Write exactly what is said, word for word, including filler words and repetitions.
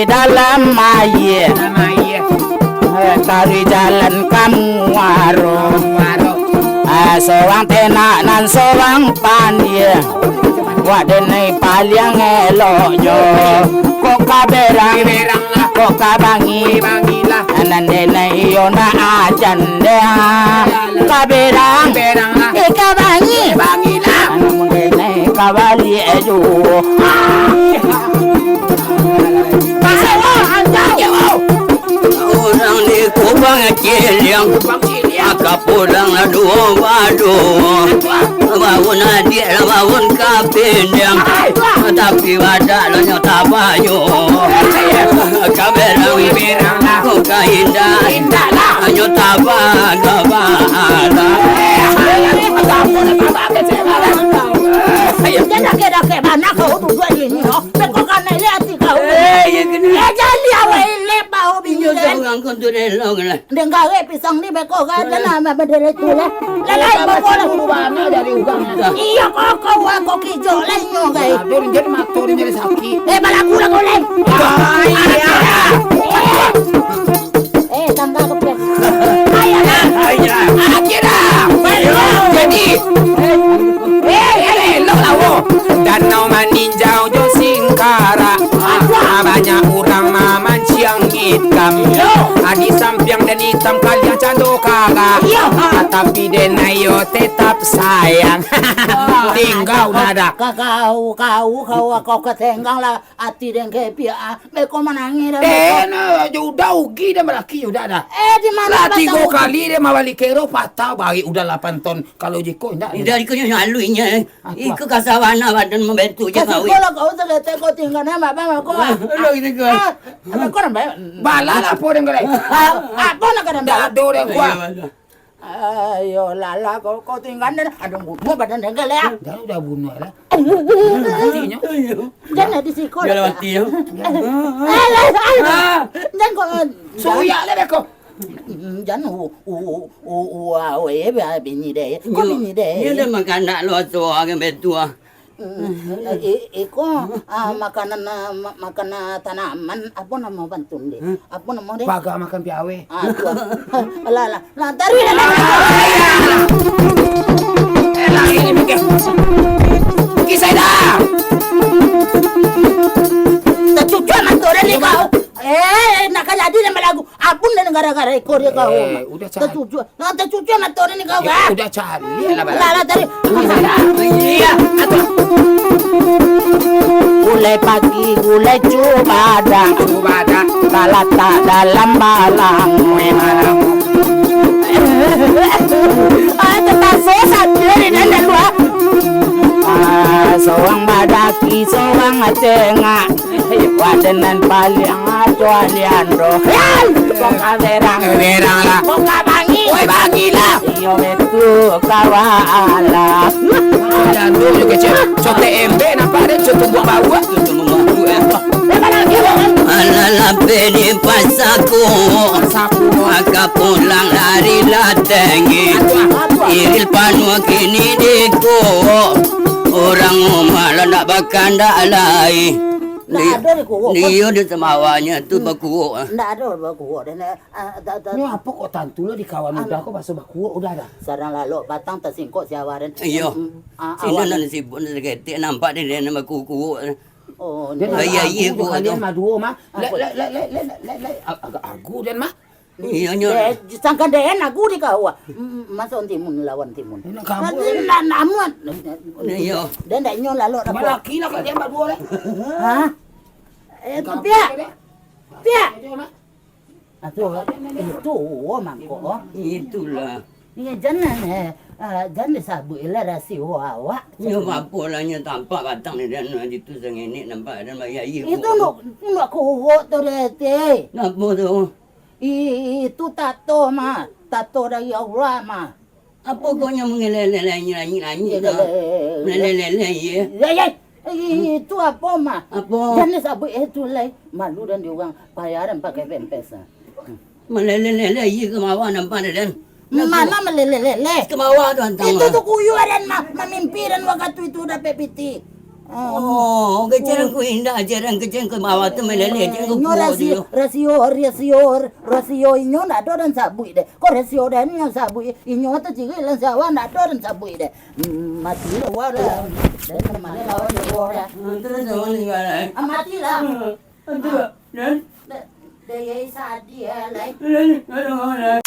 Dalam aia, eh, taruih jalan ka muaro. Eh, sorang tenak nan sorang pandia. Wak denai paliang eloknyo. Kok ka berang, kok ka bangi, nan denai iyo nak ajan deh. Ka berang, eh, ka bangi, nan denai ka baliak juo. Urang di Kubang Ciliang, aka pulang lah duo baduo. Bawon adiak lah bawon ka pindiang, tapi badak lah nyo tabayo. Ka berang, ko ka indak, nyo tabagabala. Jan dakek-dakek bana kau duduak di siko, oh. Beko kanai le ati kau. Eh, iyo, kini. Eh, jan liau, eh, le bao bini. Inyo den. Sorang kau tu elok lah. Denggawe pisang ni beko ka, jan lah mamadele tu lah. Lah, lah, beko lah. Iyo, kau, kau, kau kijok lah inyo, kai. Aduh, jadi mato ni jadi sakik. Eh, balaku lah kau, le. Ah, iya. Eh, tangga kepes. Ayo lah. Ayo lah. Jadi, eh, elok lah, wo. Danau Maninjau jo Singkarak. Ah, banyak urang mamanciang ikan. Ah, di sampiang den ikan kaliang cando karak. Ah, tapi den ayo tetap sayang. Tingga udah dah. Ka-, kau, kau, kau, kau, kau ketenggang lah. Ati den kepiak, ah. Beko manangih dah, eh, beko. Nah, jo udah ugi dah balaki jo udah dah. Eh, di mano lah tigo batang ugi? Kali dia mambali kero patah baik udah lapan ton. Kalau jiko indak. Indak, iko nyo haluihnyo. Ah, iko kasabana badan mambantu je. Kasih kawin. Kalau kau saketek kau tinggal nama abang aku, ah. Ah, lo gitu kau. Ah, abang kau nampak? Bala lah apo den kau. Ah, apo nak kau nampak? Dak ado den kau. Iyo, bala. Ayo, lah, lah, kau, kau tinggal den. Aduh, bunuh badan den kau, ya. Dah udah bunuh lah. Mati nyo. Jan lah di siko. Jan lah mati nyo. Eh, lah, ah. Jan kau, suyak lah kau. Jan u, u, u, u, ah, oh, eh, bini deh. Kau bini deh. Dia dah makan nak lo tu, ah, kan betul, ah. Hmm, i-, iko, ah, makanan, ah, ma-, makanan tanaman, apo namo pantun deh? Hah? Apo namo deh? Paga makan piawe. Ah, tu. Alah, alah. Nah, taruih lah, taruih. Elah, ini mikir. Kisah dah. Tacucuak mantu den ni kau. Eh, nak ka jadi den balagu. Abun den gara-gara iko dia kau. Eh, udah, Cak. Tacucuak. Nah, tacucuak mantu den ni kau, eh, kan? Udah, Cak. Iyolah, Bang. Lah, lah, tadi. Iya, aduh. Gulai pagi, gulai cubadak. Cubadak. Talatak dalam balang. Weh, balang. Ah, tataso sajo di dalam luar. Ah, sorang badaki, sorang tengah. Waden nan paliang ajo aliando. Hei! Kok ka berang? Berang lah. Kok ka bangi? Woi, bangi lah. Iyo, itu kawa alam. Jando jo kecil. Cotek embe nampak deh, cotek buah bawah. Alah lapeh di pasaku. Pasaku. Maka pulang dari latenggi. Iril panuah kini diku. Urang umah lah ndak bakandak lai. Ndak ado dikuwok. Iyo di samawanyo tu bakuwok. Ndak ado bakuwok deh, ndak, ah, tak, tak. Nyo apo kok tantu lah di kawan udah kok baso bakuwok udah dah. Sarang lalok batang tasingkok siawa den. Iyo. Mm, ah, sino awak nan sibuk nan saketek nampak deh, deh, nan bakuwok-kuwok. Oh, den, iyo, iyo, agu jo kuwok kalian tu. Mah duo mah. Apo? Le, le, le, le, le, le, ag-, agak agu den mah. Iyo, nyo. Eh, sangkan den agu di kau, ah. Mm, maso timun lawan timun. Nak kabur. Nanti nak namuat. Iyo. Den ndak nyo lalok dapur. Laki lah kalian baduo lah. Hah? Eh, tu piak. Piak. Aduh, itu mangko. Itulah. Iyo, jan, eh, ah, jan disabuik lah rasio awak. Iyo, apo lah nyo tampak batang ni, dan itu sangenek nampak, dan bayar iyo. Itu nak, nak kuwok tu, Deti. Apo tu? I-, itu tato mah, tato dari Allah mah. Apo kok nyo mangeleleh langik-langik tu? Leleh. Meleleh, iyo. Ya, ya. I-, itu apo mah? Apo? Jan disabuik itu lai. Malu den di urang. Payah den pakai pampers. Meleleh, iyo, kamawa nampak den. Mano meleleh? Kamawa tu antang. Itu tu kuyuak den mah, mamimpi den wakatu itu dapek pitih. Oh, kecil ku indak, jarang kecil ku bawah tu meleleh, kecil ku Inyo kuat rasio, dulu. Rasio, rasio, rasio inyo ndak ado dan sabuik deh. Kok rasio dan inyo sabuik, inyo tu ciri lan sawah ndak ado dan sabuik deh. Hmm, mati lah, wah lah. Dan mana lawan dia, wah lah. Hmm, terus lawan dia, lah. Ah, mati lah. Hmm, betul. Dan? Dah, dah, ya, sadih, ya, lai. Lai, lai, lai, lai.